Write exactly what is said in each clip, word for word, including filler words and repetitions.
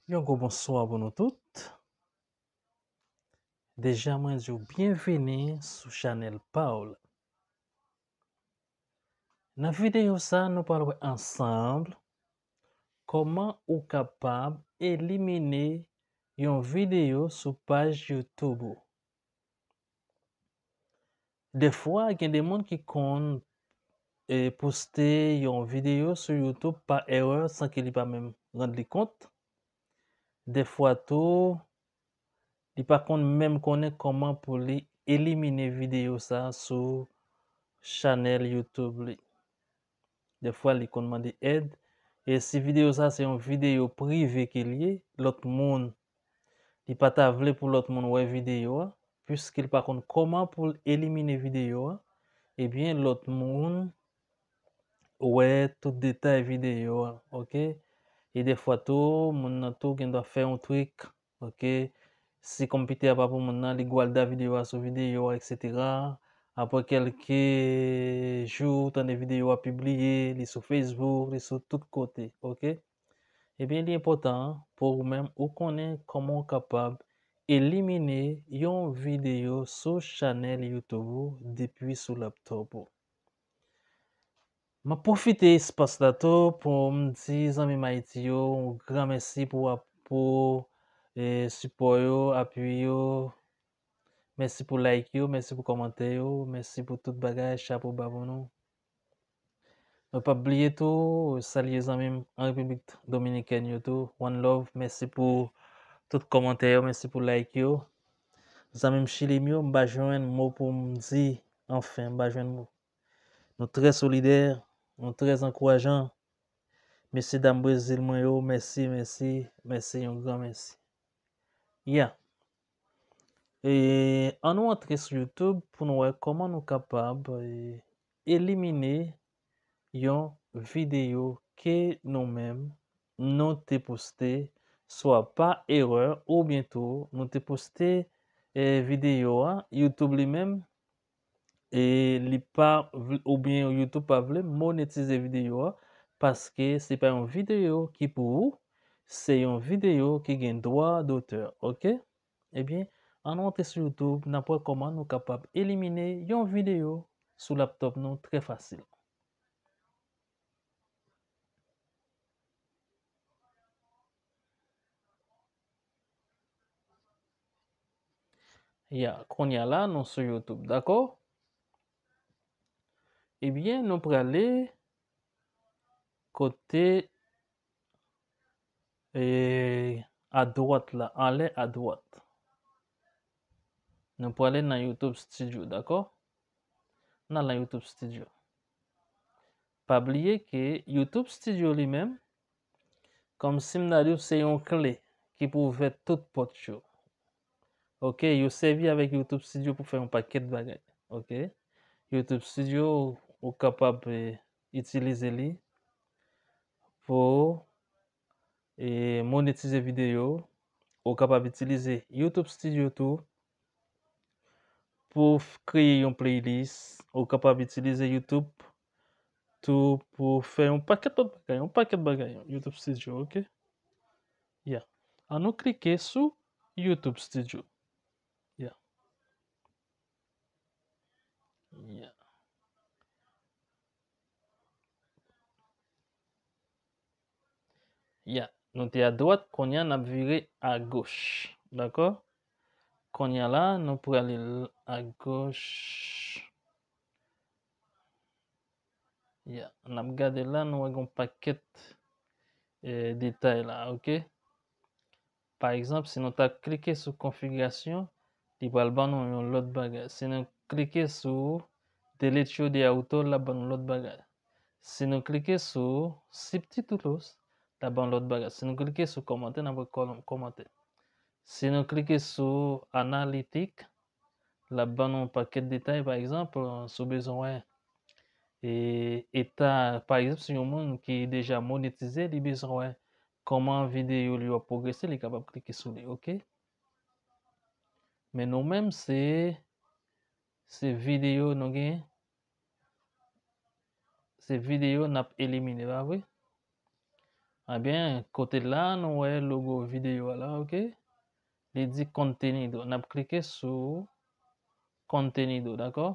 Yon gwo bonswa pou nou tout. Deja mwen di w byenvini sou chanèl pa w la. Nan videyo sa, nou pral wè ansanm kòman ou kapab elimine yon videyo sou paj YouTube ou. Defwa, gen de moun ki konn, e, poste yon videyo sou YouTube pa erè san ke li pa menm rann li kont. Defwa tou, li pa konn menm konnen kòman pou li elimine videyo sa sou chanèl YouTube li. Defwa, li konn mande èd. E si videyo sa se yon videyo prive ke l ye, lòt moun, li pa ta vle pou lòt moun wè videyo a, piske l pa konn kòman pou l elimine videyo a, ebyen, lòt moun wè tout detay videyo a, oke? E defwa tou, moun nan tou gendwa fè yon trik, oke? Si konpitè a pa pou moun nan, li gwalda videyo a sou videyo a, etsetera. Apre kèlke jou, ou tande videyo a pibliye, li sou Facebook, li sou tout kote, oke? Ebyen, li enpòtan pou ou menm ou konnen kòman ou kapab elimine yon videyo sou chanèl YouTube ou depi sou laptop ou. M ap pwofite espas la tou pou m di zanmi m Ayiti yo yon gran mèsi pou, pou, e, sipò yo, apui yo. Mèsi pou like yo, mèsi pou kòmantè yo, mèsi pou tout bagay, chapo ba pou nou. Mwen p ap bliye tou, salye zanmi m an Repiblik Dominikèn yo tou. One love, mèsi pou tout kòmantè yo, mèsi pou like yo. Zanmi m Chili m yo, m pa jwenn mo pou m di, anfen, m pa jwenn mo. Nou trè solidè, nou trè ankourajan. Mesye dam Brezil mwen yo, mèsi, mèsi, mèsi, yon gran mèsi. Ya. E, ann nou antre sou YouTube pou nou wè kòman nou kapab, e, elimine yon videyo ke nou menm nou te poste, swa pa erè oubyen tou nou te poste, e, videyo a, YouTube li menm, e, li pa vle, oubyen YouTube pa vle monetize videyo a, paske se pa yon videyo ki pou ou, se yon videyo ki gen dwa dotè, oke? Ebyen, ann nou antre sou YouTube, n ap wè kòman nou kapab elimine yon videyo sou laptop nou trè fasil. Ya, kounye a la, nou sou YouTube, dakò? Ebyen, nou prale kote, e, adwat la, anlè adwat. Nou prale nan YouTube Studio, dakò? N al nan YouTube Studio. Pa bliye ke YouTube Studio li menm, kòmsi m ta di w, se yon kle ki pou ouvè tout pòt yo. Oke, yo sèvi avèk YouTube Studio pou fè yon pakèt bagay. Oke? YouTube Studio, ou kapab, e, itilize li pou, e, monetize videyo. Ou kapab itilize YouTube Studio tou pou f-, kreye yon playlist. Ou kapab itilize YouTube tou pou fè yon pakèt lòt bagay, yon pakèt bagay, YouTube Studio, oke? Ya. Ann nou klike sou YouTube Studio. Ya. Ya. Ya, nou te adwat, kounye a n ap vire agoch. Dakò? Kounye a la, nou prale l-, agoch. Ya, n ap gade la, nou wè gen yon pakèt, e, detay la, oke? Pa egzanp, si nou ta klike sou konfigirasyon, li pral ban nou yon lòt bagay. Si nou klike sou delete yo de auto, l ap ban nou lòt bagay. Si nou klike sou subtitles, l ap ban nou lòt bagay. Si nou klike sou kòmantè, n ap wè kòm-, kòmantè. Si nou klike sou analytic, l ap ban nou yon pakèt detay, pa egzanp, si w bezwen wè, e, eta, pa egzanp, si yon moun ki deja monetize, li bezwen wè kòman videyo li yo ap pwogrese, li kapab klike sou li, oke? Men nou menm, se, se videyo nou gen, se videyo n ap elimine, pa vre? Ebyen, kote la, nou wè logo videyo a la, oke? Li di contenido. N ap klike sou contenido, dakò?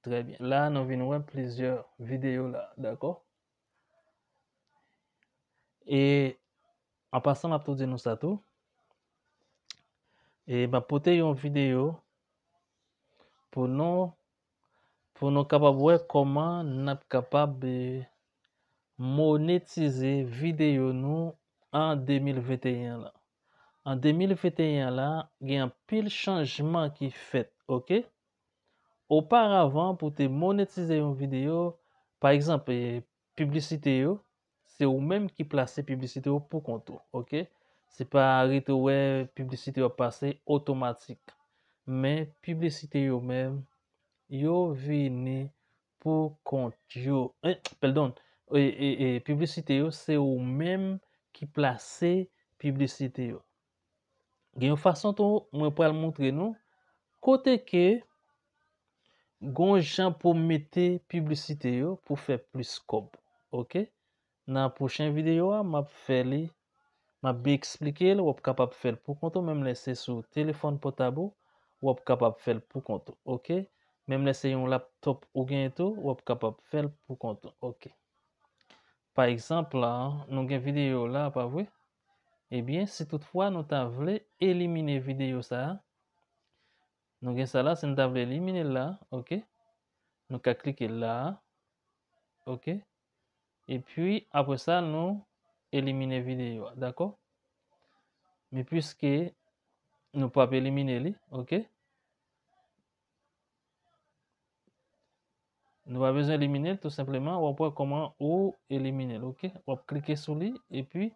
Trè byen. La, nou vin wè plizyè videyo la, dakò? E, an pasan, m ap tou di nou sa tou. E, m ap pote yon videyo pou nou, pou nou kapab wè kòman n ap kapab, e, monetize videyo nou an de mil venteyen la. An de mil venteyen la, gen anpil chanjman ki fèt, oke? Oparavan, pou te monetize yon videyo, pa egzanp, e, piblisite yo, se ou menm ki plase piblisite yo pou kont ou, oke? Se pa rete wè piblisite yo ap pase otomatik. Men piblisite yo menm, yo vini pou kont yo. Eh, pardon, e, e, e, piblisite yo, se ou menm ki plase piblisite yo. Gen yon fason tou, mwen pral montre nou kote ke gon jan pou mete piblisite yo pou fè plis kòb. Oke? Nan pwochen videyo a, m ap fè li, m ap byen eksplike l, w ap kapab fè l pou kont ou, menm lè se sou telefòn pòtab ou, w ap kapab fè l pou kont ou, oke? Menm lè se yon laptòp ou genyen tou, w ap kapab fè l pou kont ou, oke? Pa egzanp, la, nou gen videyo la, pa vre? Ebyen, si toutfwa nou ta vle elimine videyo sa a, nou gen sa la, si nou ta vle elimine l la, oke? Nou ka klike la, oke? Epi, apre sa, nou elimine videyo a, dakò? Men piske nou p ap elimine li, oke? Nou pa bezwen elimine l, tou senpleman, w ap wè kòman ou elimine l, oke? W ap klike sou li, epi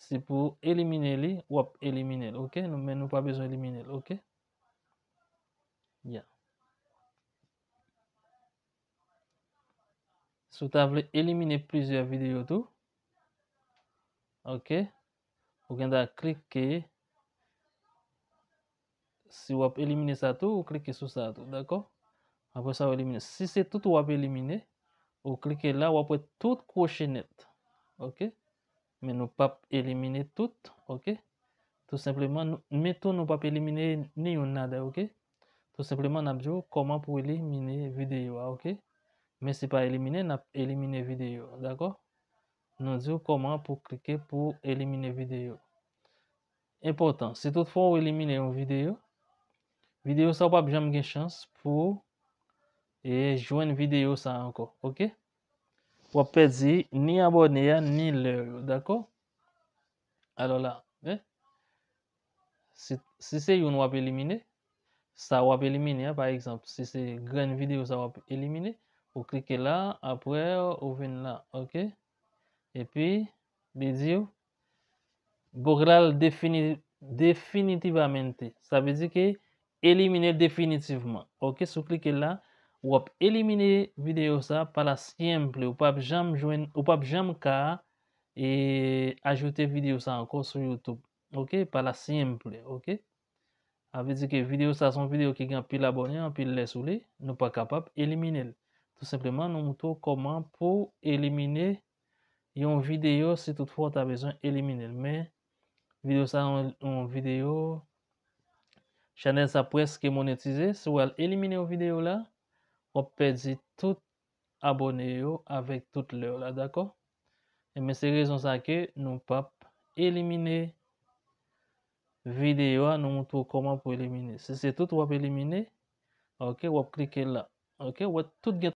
se pou elimine li, w ap elimine l, oke? Nou, men nou pa bezwen elimine l, oke? Ya. Si w ta vle elimine plizyè videyo tou, oke, ou gen dwa klike, si w ap elimine sa tou, ou klike sou sa tou, dakò? Apre sa, ou elimine. Si se tout w ap elimine, ou klike la, w ap wè tout kwoche nèt, oke? Men nou p ap elimine tout, oke? Tou senpleman, nou, men tou nou p ap elimine ni youn ladan yo, oke? Tou senpleman, n ap di w kòman pou elimine videyo a, oke? Men se pa elimine, n ap elimine videyo a, dakò? Nou di w kòman pou klike pou elimine videyo. Enpòtan, si toutfwa w elimine yon videyo, videyo sa w p ap janm gen chans pou, e, jwenn videyo sa ankò, oke? W ap pèdi ni abòne a, ni lè yo, dakò? Alò la, eh, si, si se youn w ap elimine, sa w ap elimine a, pa egzanp, si se grenn videyo sa w ap elimine, ou klike la, apre ou vin la, oke? Epi, li di w, borre defini-, definitivamente. Sa vle di ke elimine definitivman. Oke, si w klike la, w ap elimine videyo sa pa la siempre. Ou p ap janm jwenn, ou p ap janm ka, e, ajoute videyo sa ankò sou YouTube. Oke, pa la siempre, oke? Sa vle di ke videyo sa se yon videyo ki gen anpil abòne, anpil lè sou li, nou pa kapab elimine l. Tou senpleman, nou montre w kòman pou elimine yon videyo si toutfwa w ta bezwen elimine l. Men, videyo sa yon, yon videyo, chanèl sa prèske monetize. Si w al elimine yon videyo la, w ap pèdi tout abòne yo avèk tout lè w la, dakò? Ebyen, se rezon sa ke nou p ap elimine videyo a, nou montre w kòman pou elimine. Si se tout w ap elimine, oke, w ap klike la. Oke, w ap tout gen